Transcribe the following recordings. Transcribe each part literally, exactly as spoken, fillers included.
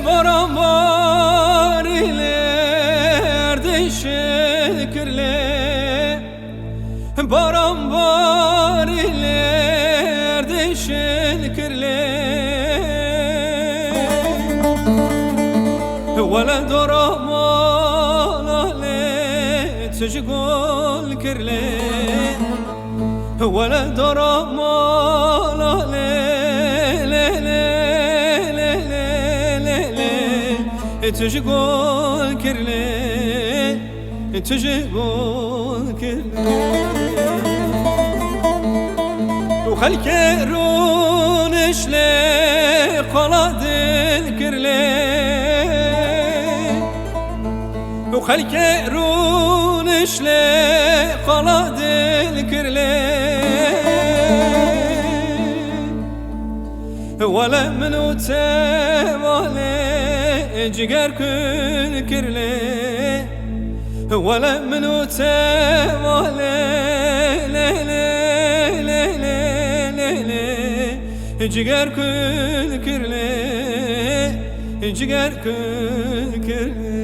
Baran barî lê erdîşê kirlê. Baran barî lê erdîşê kirlê. Wele dora mala lê tu ji gul kirlê. Wele dora mala lê, lê, lê, tu ji gul kirlê, tu ji gul kirlê. Û xelkê rûniş lê qala dil kirlê. Û xelkê rûniş lê qala dil kirlê. Wele min û te valê ciger kul kirlê. Wele min û te valê lê, lê, lê, lê, lê, lê. Ciger kul kirlê, ciger kul kirlê.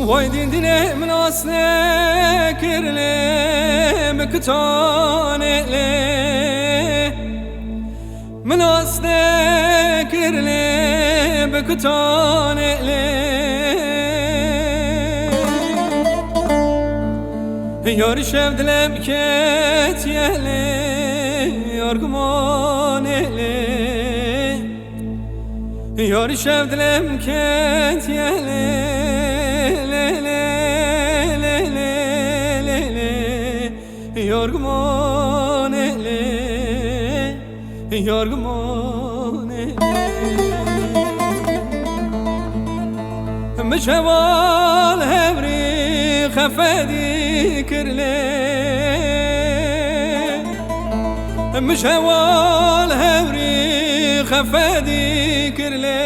Vay dîn dînê min asnê kirlê, min kitanê lê. Min asnê kirlê, min kitanê lê. Yarî şev dilem ketiye lê, yar gumanê lê. Yarî şev dilem ketiye lê, lê, lê, lê, lê, lê, lê. Yar gumanê lê, yar gumanê lê. Min ji heval hevrî xefedî kir lê. Min ji heval hevrî xefedî kir lê.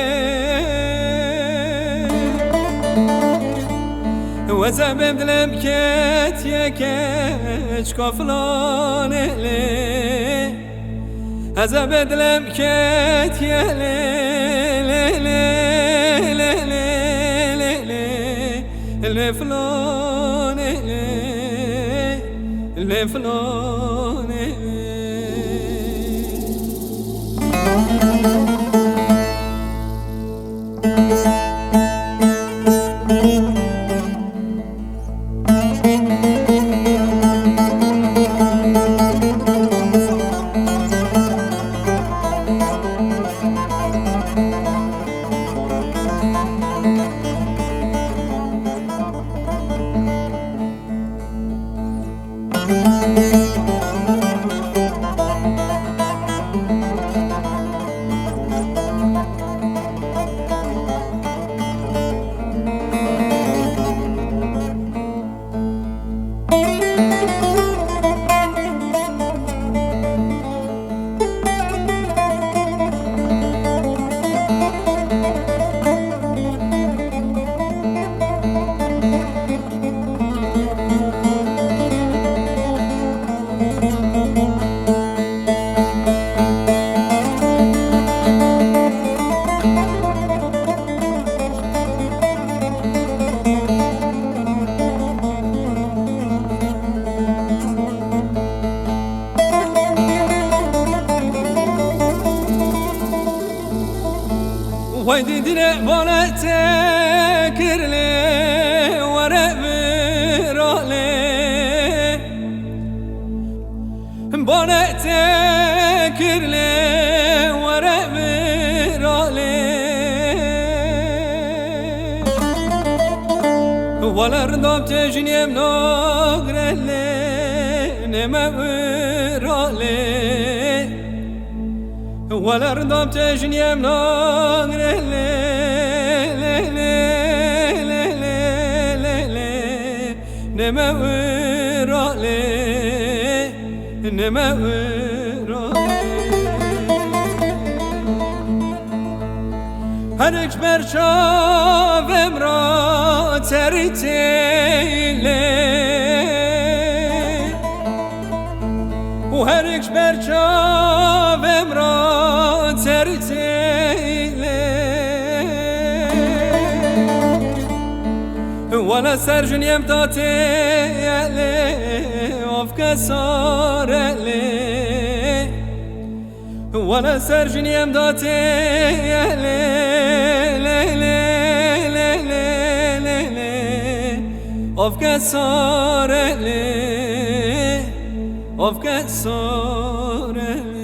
Weze bêm dilem ketiye keçka filanê lê. Ez ê bê dilem ketiye lê, lê, lê, lê, lê, lê, lê, lê, filanê lê, lê, filanê lê. Wele rinda bi tejiniyem nagre lê, neme wiralê. Wele rinda bi tejiniyem nagre lê, lê, lê, lê, lê, lê, lê, lê. Neme wiralê, neme wiralê. Her ji ber çavem ra terî têlê. Û her ji ber çavem ra terî têlê. Wele ser jiniyem da têlê, of kesare lê. Wele ser jiniyem da têlê, lê, lê, lê, lê, lê, lê. Of kesare lê, of kesare lê.